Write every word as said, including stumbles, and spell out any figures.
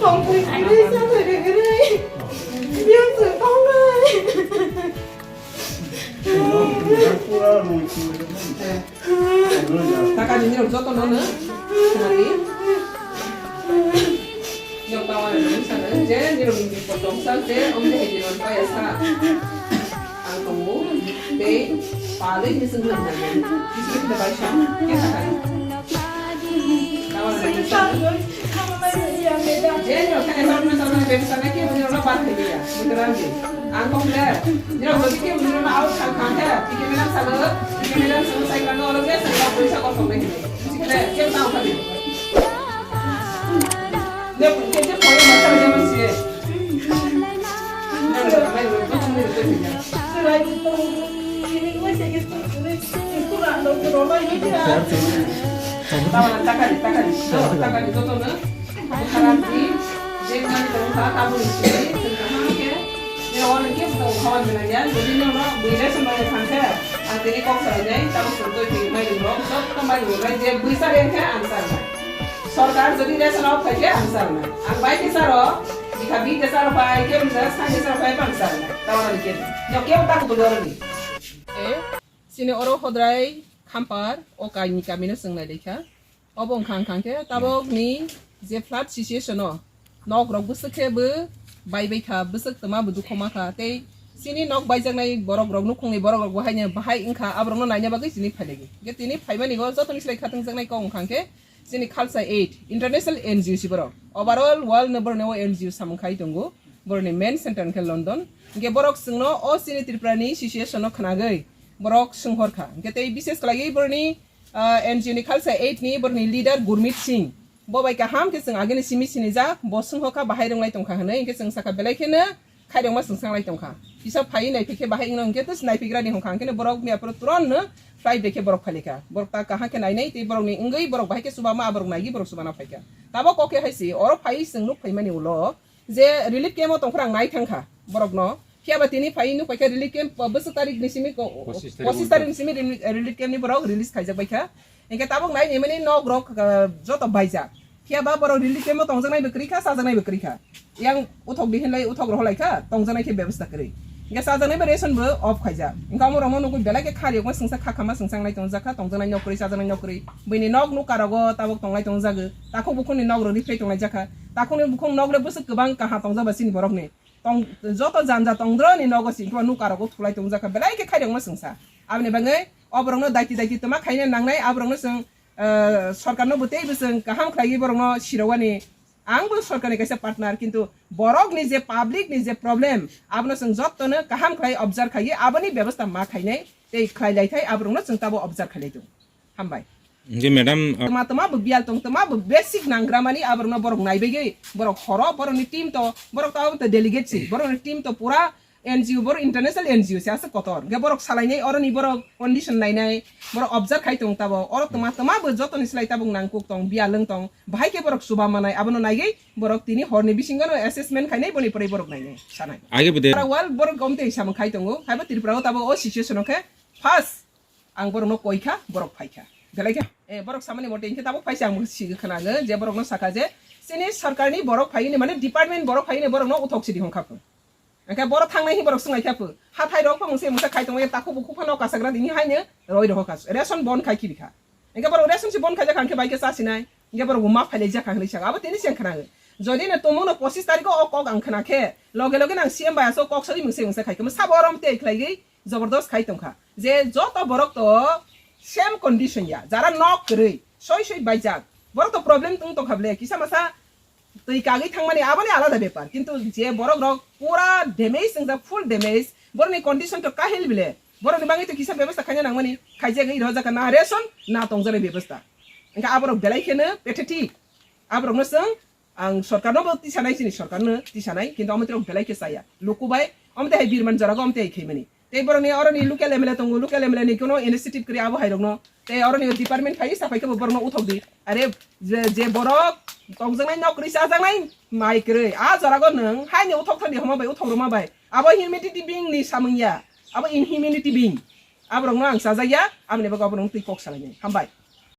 Taka ni nirok joto no no. Sari. Yok tawa ni sana. Je nirok ni potong sal je om de hedi non pa ya sa. Ang tongo. Dei. Pale ni sing na. Ni sing na bai sa. Ke sa kai. Tawa ni sana. Je nirok ka esa na sa na be sa na ke nirok na pa de ya. Muteran de. Ang kong le, nirok jodi ke bujino na out thang thang khe, tiki minam salo, tiki minam salo sai kang olo je sai kang puisa kosong le. Sikle, ke tau kali. Ne, ke je koi ma kali je masi. Ne, ne, ne, ne, ne, ne, ne. Tawa takali, takali, takali, joto na. Bukaramti, je nang tong kha, tabuk ni simi, chwng kaham khe, je oro khe bo khawan gwnang ya, jodi nono bui ration bai thang khe, ang tini kok salai nai, tabuk chwng twi twi mai rwng rok, joto mai rwng rok, je bui sa reng khe ang sa rwnai. Sorkar jodi ration o phai khe ang sa rwnai. Ang bai khe sa rw, bikha bi khe sa rw phai, khe bwsa sa khe sa rw phai, ang sa rwnai. Tabuk ni khe, nok khe ta kubul oro ni. Eh? Chini oro hodrai Khampar, o kaini kamino chwng nai laikha. Obo wngkha wngkha khe tabok ni je flood situation o nok rok bwswk khe bo bai bai kha, bwswk twma bo dukho ma kha. Tei chini nok baijaknai borok rok, nukhungni borok rok bo haino bahai wngkha, aborok no naina bagwi chini phailaigo. Hwnkhe tini phaimani go jotoni slai khatungjaknai kok wngkha khe chini Khalsa Aid, international N G O si borok. Overall world no borok ni o N G O samung khai tongo. Borok ni main center wngkha London. Hwnkhe borok chwngno o chini Tripura ni situation no khwnagwi borok swnghor kha. Hwnkhe tei bises khlaiwi boroni, ah, N G O ni Khalsa Aid ni boroni leader Gurmit Singh. Bo bai kaham khe chwng agini simi sinijak, bo swnghor kha bahai rwnglai tongkha hwnwi, hwnkhe chwng sakha belai kheno khairokma chwng sanglai tongkha. Kisa phaiwi naiphi khe bahai wngno hwnkhe tus naiphigrani hwnkha, hwnkhe borok miya phuru turon no flight bai khe borok phailai kha. Borok ta kaham khe nainai tei borok ni wngwi borok bahai khe chuba ma borok naigwi borok chuba na phaikha. Tabok kok khe hai se oro phaiwi chwng nuk phaimani ulo je relief camp o tongkhorang nai thangkha borokno. Phiya ba tini phai nuk paikha relief camp, uh, bwswk tarik ni simi ko-, Pochisni tarik pochisni tarik ni simi relief, relief camp ni borok release khaijak baikha. Hingke tabuk nai ni mani nok rok, uh, joto baijak. Phiya ba borok relief camp o tongjaknai bo kwrwi kha, chajaknai bo kwrwi kha. Yang uthok di hinlai uthok rohor lai kha, tongjaknai khe bebostha kwrwi. Hingke chajaknai bo ration bo off khaijak. Hingke omo rok no nugwi belai khe khari okma singsa kha khama singsa wngnai tongjak kha, tongjaknai nok kwrwi, chajaknai nok kwrwi. Buini nok nukha rogo tabuk tonglai tongjagwi. Takhuk bukhuk ni nok rok riflai tonglai jakha. Takhuk ni bukhuk nok le bwswk kwbang kaham tongjak ba chini borok ni. Tong, joto janja tongdro ni nogo si, hingke nuka rogo thulai tongjak kha, belai khe khairokma singsa. Aboni bagwi oborokno daiti daiti twma khaina nangnai, aborokno chwng, eh, sorkarno bo tei bo chwng kaham khlaiwi borokno sirowani. Ang bo sorkarni kaisa partner, kintu borokni je public ni je problem, abono chwng jottono kaham khlai observe khaiwi aboni bebostha ma khainai tei khlai lai thai, aborokno chwng tabo observe khailai tongo. Hambai. Hingke madam, uh, Tama tama bo biyal tong, tama bo basic nangramani aborokno borok naibegwi, borok horo, borokni team to, borok to abo to delegate si, borokni team to pura N G O, borok international N G O si aswk kotor. Hingke borok salainai oroni borok condition nainai, borok observe khai tong tabo, oro tama tama bo jotoni slai tabuk nangkuk tong, biyal wng tong, bahai khe borok chuba manai, abono naigwi borok tini horni bisingo no assessment khainai, boni pore borok nainai, sanai. Age bo de. Para wal borok gom tei samung khai tongo, haibo Tripura o tabo o situation o khe first Ang borokno koi kha, borok phai kha. Belai kha. Eh, borok samani mote hingke tabuk phai se ang sigi khwnago je borokno sakha je chini sorkarni borok phai hwnwi mane department borok phai hwnwi borokno uthok sidi hwn kha pho. Hingke borok thangnai hi borok swngnai kha pho. Hathai rok pho mungsa mungsa khai tongmani takhuk bukhuk phano kasagra tini haino roi rohor kha. Ration bon khai kibi kha. Hingke borok ration si bon khaijak kha hingke bai khe cha sinai. Hingke borok bo ma phailai jak kha hwnwi sa. Abo tini se ang khwnago. Jodi no tumung no pochis tarikh o kok ang khwna khe loge loge nang C M bai aso kok sawi mungsa mungsa khai khe sabo orom tei khlaiwi jabardast khai tongkha je joto borok to same condition ya, jara nok kwrwi soi soi baijak, borok to problem tong tongkha ble, kisa masa twi kagwi thangmani aboni alada bepar, kintu je borok rok pura damage wngjak, full damage, borokni condition to kahil bile, borokni bagwi to kisa bebostha khaina nangmani, khaijagwi rwjak kha na ration na tongjaknai bebostha, wngkha aborok belai kheno pathetic, aborokno chwng Ang sorkarno bo tisanai, chini sorkarno tisanai, kintu omo tirok belai khe chaya. Luku bai, omo tei hai birman jorago omo tei hai khaimani. Tei borokni oroni local M L A tongo, local M L A ni kono initiative kwrwi abo hairokno. Tei oroni department phai sa phaikhe bo borokno uthok di. Are je, je borok tongjaknai nok kwrwi chajaknai mai kwrwi. A jorago nwng haini uthok thani homa bai, uthok rwma bai. Abo humanity being ni samung ya. Abo inhumanity being. Aborokno ang chajakya, aboni bagwi aborokno twi kok salainai. Hambai.